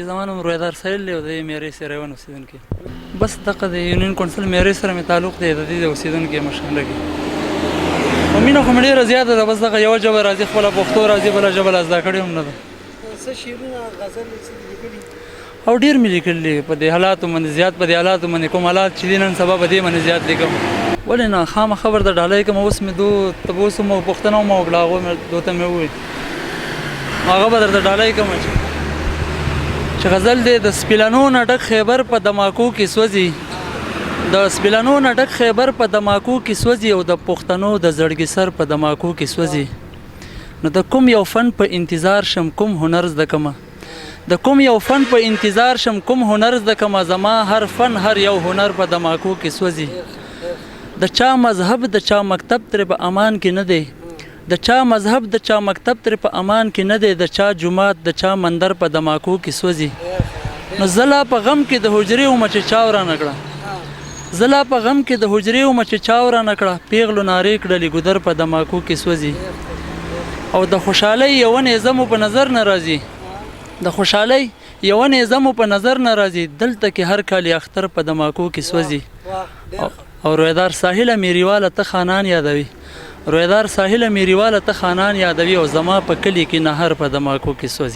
زما نوم رویدار سهیل دی او د میرې سریون اوسېدونکی. بس دغه د یونین کونسل میرې سره مې تعلق دی، د دې د اوسېدونکی یم شانډه کې. او مینه خو مې ډېره زیاته ده، بس دغه یوه ژبه راځي، خپله پښتو راځي، بله ژبه لا زده کړې هم نه ده. څه شعرونه، غزلې څه دي لیکلي؟ او ډېر مې لیکلي دي په دې حالاتو باندې، زیات په دې حالاتو باندې، کوم حالات چې دي نن سبا په دې باندې زیات لیکم. ولې نه، خامخا ورته ډالۍ کوم. اوس مې دو تبوس مو پوښتنه مو وکړه، هغه مې دوته مې وویل هغه به درته ډالۍ کوم چې غزل دی. د سپیلنو نه ډک خیبر په دماکو کې سوځي، د سپیلنو نه ډک خیبر په دماکو کې سوځي، او د پښتنو د زړګي سر په دماکو کې سوځي. نو د کوم یو فن په انتظار شم، کوم هنر زده کومه؟ د کوم یو فن په انتظار شم، کوم هنر زده کومه؟ زما هر فن هر یو هنر په دماکو کې سوځي. د چا مذهب د چا مکتب ترې په امان کې نه دی، د چا مذهب د چا مکتب ترې په امان کې نه دی، د چا جومات د چا مندر په دماکو کې سوځي. نو زه لا په غم کې د حجرې وم چې چا ورانه کړه، زه لا په غم کې د حجرې وم چې چا ورانه کړه، پیغلو نارې کړلې ګودر په دماکو کې سوځي. او د خوشحالۍ یوه نیزه مو په نظر نه راځي، د خوشحالۍ یوه نیزه مو په نظر نه راځي، دلته کې هر کال اختر په دماکو کې سوځي. او رویدار ساحل میریواله ته خانان یادوي، رویدار ساحل میریواله ته خانان یادوي، او زما په کلي کې نهر په دماکو کې سوځي.